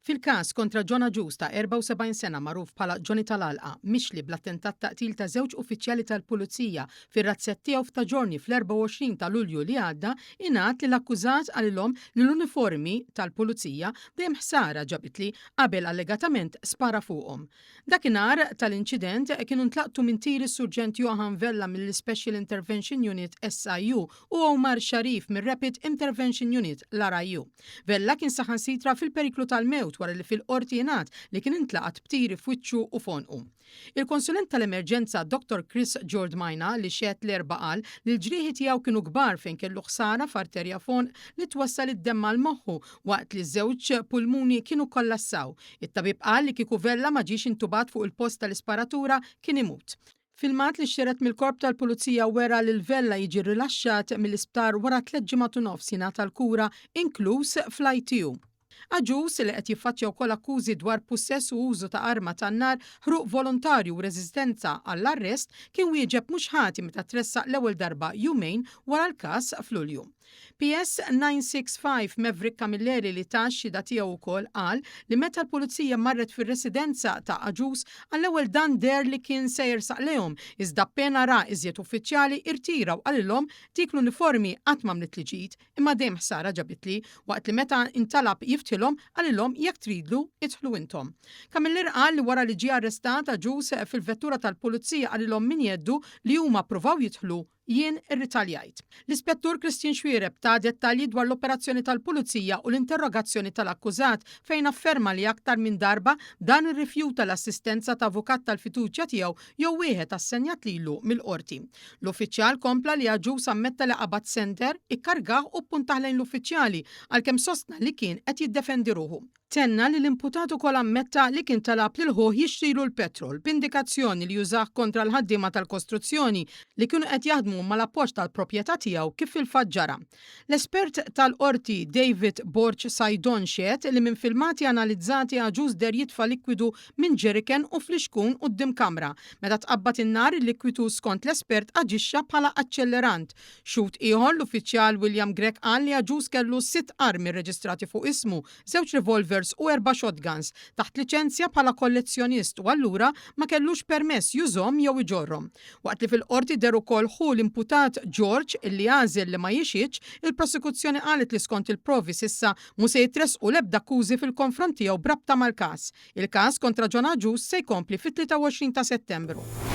Fil-każ kontra John Agius ta' 74 sena magħruf bħala Johnny tal-Għalqa, mixli bl-attentat ta' qtil ta' żewġ uffiċjali tal-Pulizija fir-razzett tiegħu f'Ta' Ġorni fl-24 ta' Lulju li għadda, ingħad li l-akkużat qalilhom li l-uniformi tal-Pulizija dejjem ħsara ġabitli qabel allegatament spara fuqhom. Dakinhar tal-inċident kienu ntlaqtu minn tir is-Surġent Johann Vella mill-Ispecial Intervention Unit, SIU, u Omar Sharif mir-Rapid Intervention Unit, l-RIU. Vella kien saħansitra fil-periklu tal-mewt wara li fil-Qorti ingħad li kien intlaqat b'tiri f'wiċċu u f'għonqu. Il-konsulent tal-emerġenza Dottor Chris Giordmaina li xehed l-Erbgħa qal li l-ġrieħi tiegħu kienu kbar fejn kellu ħsara f'arterja f'għonq li twassal id-demm għal moħħu waqt li żewġ pulmuni kienu kkollassaw. It-tabib qal li kieku Vella ma ġiex intubat fuq il-post tal-isparatura kien imut. Filmat li xxered mill-Korp tal-Pulizija wera lil Vella jiġi rrilaxxat mill-isptar wara tlett ġimgħat u nofs jingħata l-kura inkluż fl-ITU. Agius, li qed jiffaċċja wkoll akkużi dwar pussess u użu ta' arma tan-nar, ħruq volontarju u reżistenza għall-arrest, kien wieġeb mhux ħati meta tressaq l-ewwel darba jumejn wara l-każ f'Lulju. PS 965 Maverick Camilleri li ta x-xhieda tiegħu wkoll qal li meta l-Pulizija marret fir-residenza ta' Agius għall-ewwel dan deher li kien se jersaq lejhom iżda appena ra iżjed uffiċjali irtira u qalilhom dik l-uniformi qatt m'għamlitli ġid imma dejjem ħsara ġabitli waqt li meta intalab jiftħilhom qalilhom jekk tridlu idħlu intom. Camilleri qal li wara li ġie arrestat Agius fil-vettura tal-Pulizija qalilhom min jeddu li huma ppruvaw jidħlu Jien irritaljajt. L-Ispettur Christian Xuereb ta dettalji dwar l-operazzjoni tal-Pulizija u l-interrogazzjoni tal-akkużat fejn afferma li aktar minn darba dan irrifjuta l-assistenza ta' avukat tal-fiduċja tiegħu jew wieħed assenjat lilu mill-Qorti. L-uffiċjal kompla li Agius ammetta li qabad sender, ikkargah u ppuntah lejn l-uffiċjali għalkemm sostna li kien qed jiddefendi ruħu. Tenna li l-imputat ukoll ammetta li kien talab lil ħuh jixtrilu l-petrol b'indikazzjoni li jużah kontra l-ħaddiema tal-kostruzzjoni li kienu qed jaħdmu mal-appoġġ tal-proprjetà tiegħu kif fil-fatt ġara. L-espert tal-Qorti David Borg Saydon xehed li minn filmati analizzati Agius deher jitfa' likwidu minn jerrycan u flixkun quddiem kamra. Meta tqabbad in-nar il-likwidu skont l-espert aġixxa bħala aċċellerant Xhud ieħor, l-uffiċjal William Grech qal li Agius kellu sitt armi rreġistrati fuq ismu, żewġ revolvers u erba' shotguns, taħt liċenzja bħala kollezzjonist u allura ma kellux permess jużhom jew iġorrhom. Waqt li fil-Qorti deher ukoll ħu l-imputat George illi għażel li ma jixhidx, il-Prosekuzzjoni qalet li skont il-provi s'issa mhu se jitressqu l-ebda akkużi fil-konfront tiegħu b'rabta mal-każ. Il-każ kontra John Agius se jkompli fit-23 ta' Settembru.